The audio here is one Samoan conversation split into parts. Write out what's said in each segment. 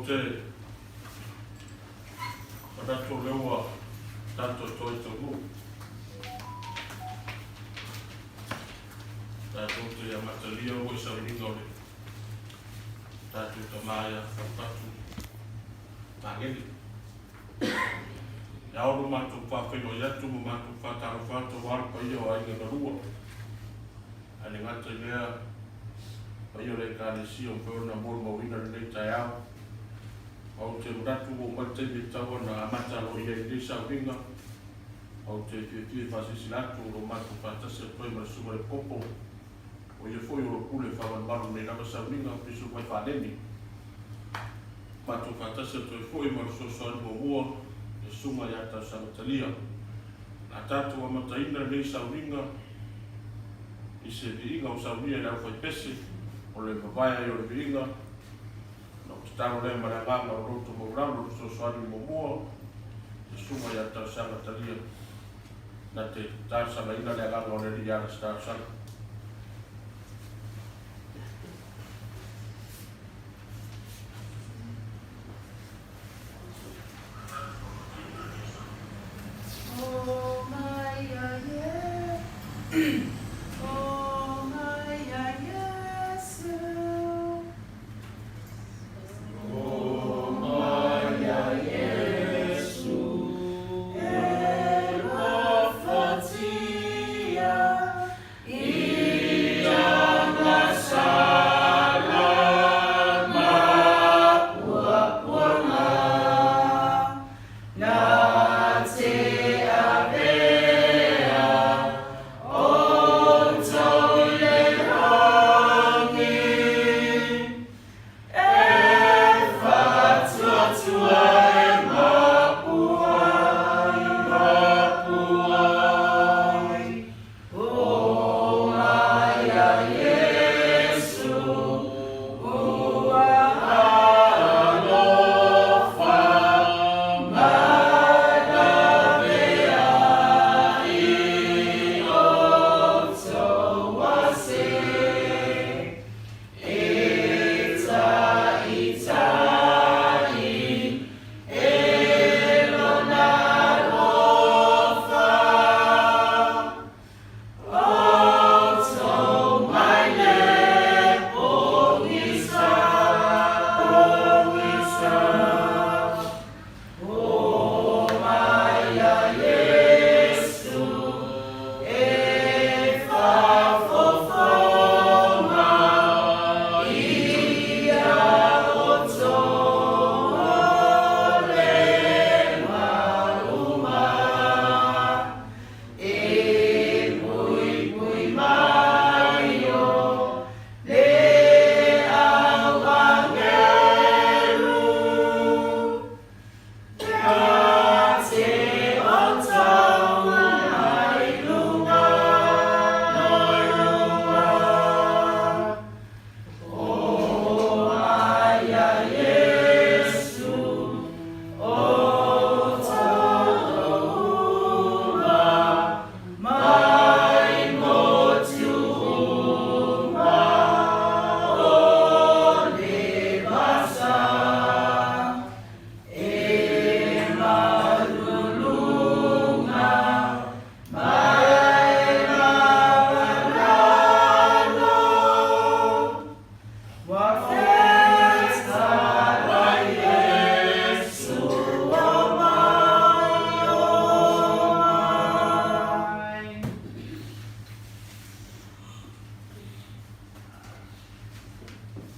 Ou te manatu o lea ua tatou toe taunuu. Tatou te amatalia ua i sauniga o le tatou tama ia Falefatu Magele. E ao lo matou faafeiloai atu ma matou faatalofa atu aua le paia o aiga na lua. Ae le gata i lea, paia o le Ekalesia ua mafai ona molimauina lenei taeao. Ou te manatu ua oo mai le taimi e tatau ona amata aloaia ai lenei sauniga. Ou te fiafia e faasilasila atu o lo o matou faatasi atu ai ma le Susuga i le Popo, o ia foi o lo o pule faamalumalu i lenei lava sauniga, Bishop Vaifaaleni. Matou faatasi atu ai foi ma le fesoasoani muamua, le Susuga ia Tausaga Talia. Na tatou amataina lenei sauniga i se viiga o saunia i le aufaipese, o le mavae ai o le viiga, ona ou tatalo lea ma le agaga o loto maualalo i le fesoasoani muamua, le Susuga ia Tausaga Talia, na te talosagaina le agaga o le Alii ala se talosaga.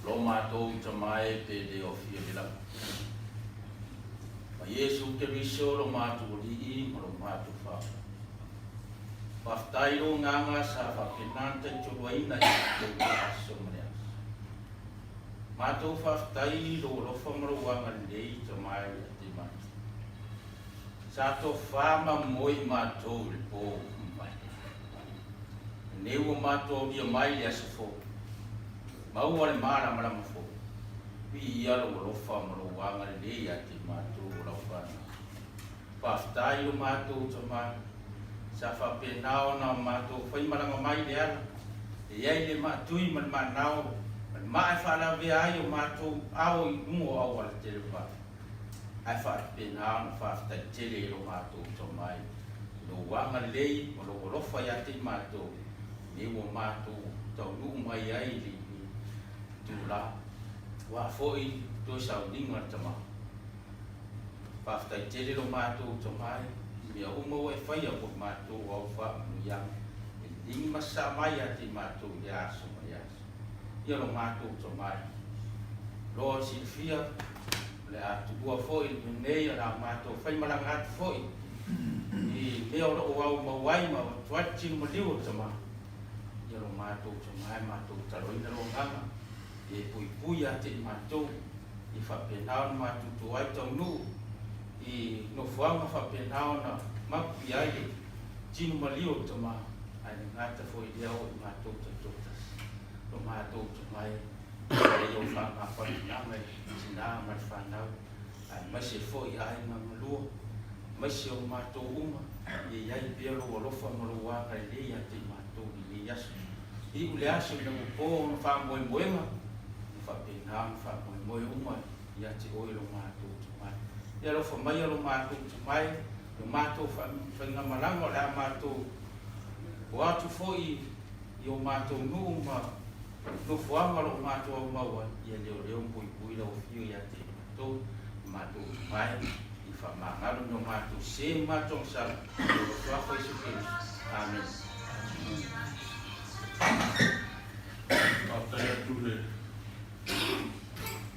Lo matou tama e pe le ofia le lava. Ma Iesu Keriso lo matou Alii ma lo matou Faafetai. Faafetai lou agaga sa faapena ona taitoluaina i matou i le aso ma le aso. Matou faafetai i lou alofa ma lou agalelei tama e ia te matou. Sa tofa ma moe i matou i le po mai. Lenei ua matou aulia mai i le aso fou. Maua le malamalama fou. Viia lou alofa ma lou agalelei ia te matou o lau fanau. Faafetai lo matou tama sa faapena ona matou faimalaga mai i le ala e i ai le maatui ma le manao ma le le maa e faalavea ai o matou ao i luga o auala televavave, ae faapena ona faafetai tele i lo matou tomai, i lou agalelei ma lou alofa ia te i matou, lenei ua matou taunuu mai ai i le itula, aua foi toe sauniga a le Tama. Faafetai tele lo matou tomai i mea uma ua e faia mo i matou au faamanuiaga e ligi ma sasaa mai ia te i matou i lea aso ma lea aso. Ia lo matou tomai, loa silafia o le a tuua foi le mea nei o le a matou faimalaga atu foi i mea o lo o au mau ai ma avatu ai le tino maliu o le Tama. Ia lo matou tomai, matou taloina lo agaga e puipui ia te i matou, ia faapena ona matutu ai taunuu i nofoaga faapena ona mapu i ai le tino maliu o le Tama, ae le gata foi i lea o i matou taitoatasi. Lo matou tomai, e i o faamafalinaga i tina ma le fanau, aemaise foi i aiga galua, aemaise o matou uma, ia i ai pea lou alofa ma lou agalelei ia te i matou i lenei aso. Iu le aso ina ua po ona faamoemoega, ia faapena ona faamoemoe uma ia te oe lo matou tomai. Ia alofa maia lo matou tomai, lo matou faigamalaga o le a matou o atu foi i o matou nuu ma nofoaga o lo o matou aumau ai, ia leoleo ma puipui lau afio ia te matou, lo matou tomai, ia faamagalo ni o matou sē ma matou agasala, i lou Suafa Iesu Keriso. Amene. Faafetai atu i le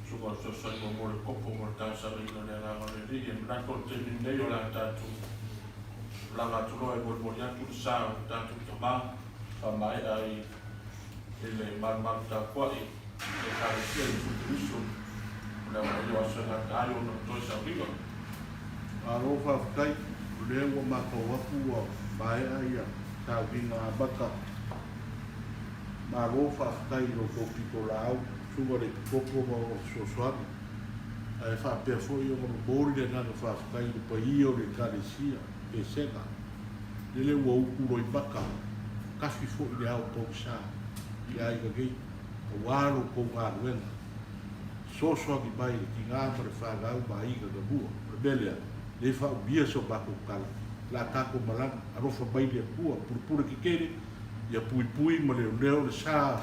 Susuga o le Fesoasoani mo le kopo mo le talosagaina o le agaga o le Alii. E manatu o le taimi lenei o le a tatou laga atu loa e molimoli atu le sa o le tatou tama faamaea ai i le malumalu tapuai i le Ekalesia Iesu Keriso o le aumai o aso e gata ai ona toe sauniga. Malo faafetai, o lea ua matau atu ua maea ia sauniga amata. Malo faafetai i lo outou pitolaau, Susuga i le Epikopo ma ona fesoasoani. Ae faapea foi ona momoli le agaga faafetai i le paia o le Ekalesia, Pesega, lele ua utu loimata, tafi foi le ao pogisa i aiga nei, aua lo outou galuega fesoasoani mai i le tina ma le fanau ma aiga na lua. O le mea lea, le faaumia so matou tala, o le a tatou malaga, alofa mai le Atua, pulepule tetele, ia puipui ma leoleo le sa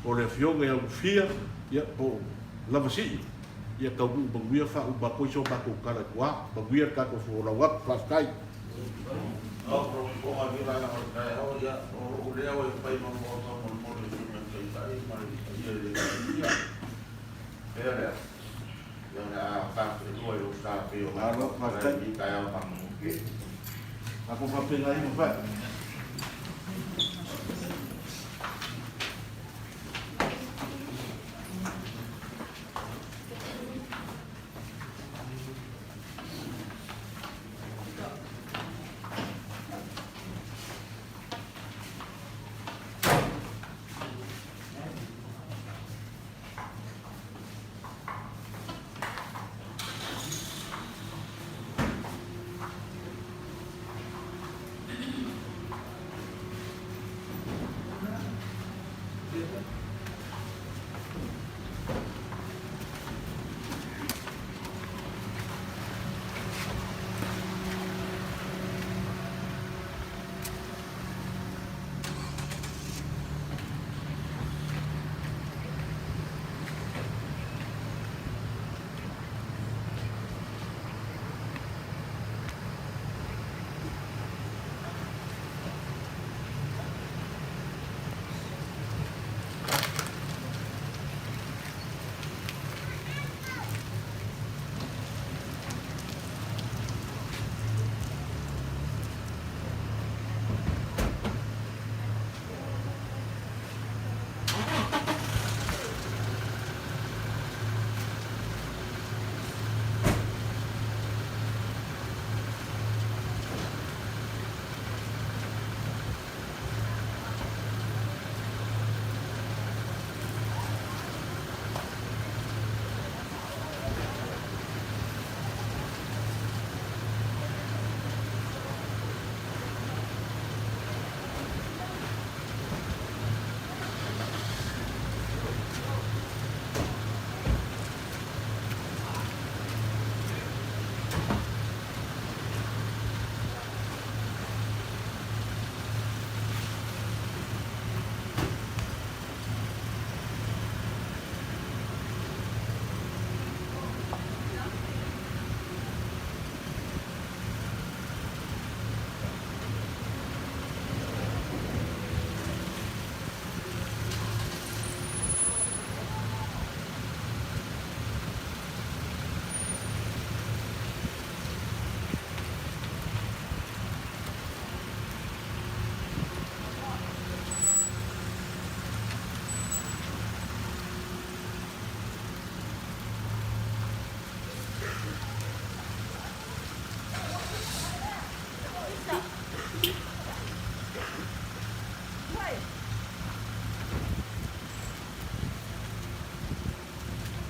o le Afioga ia Ulufia, ia po o Lavasii, ia taunuu manuia faauma atu ai so matou tala i tua. Manuia le tatou folau atu. Faafetai. Malo, faafetai. Tatou faapena ia ma fai.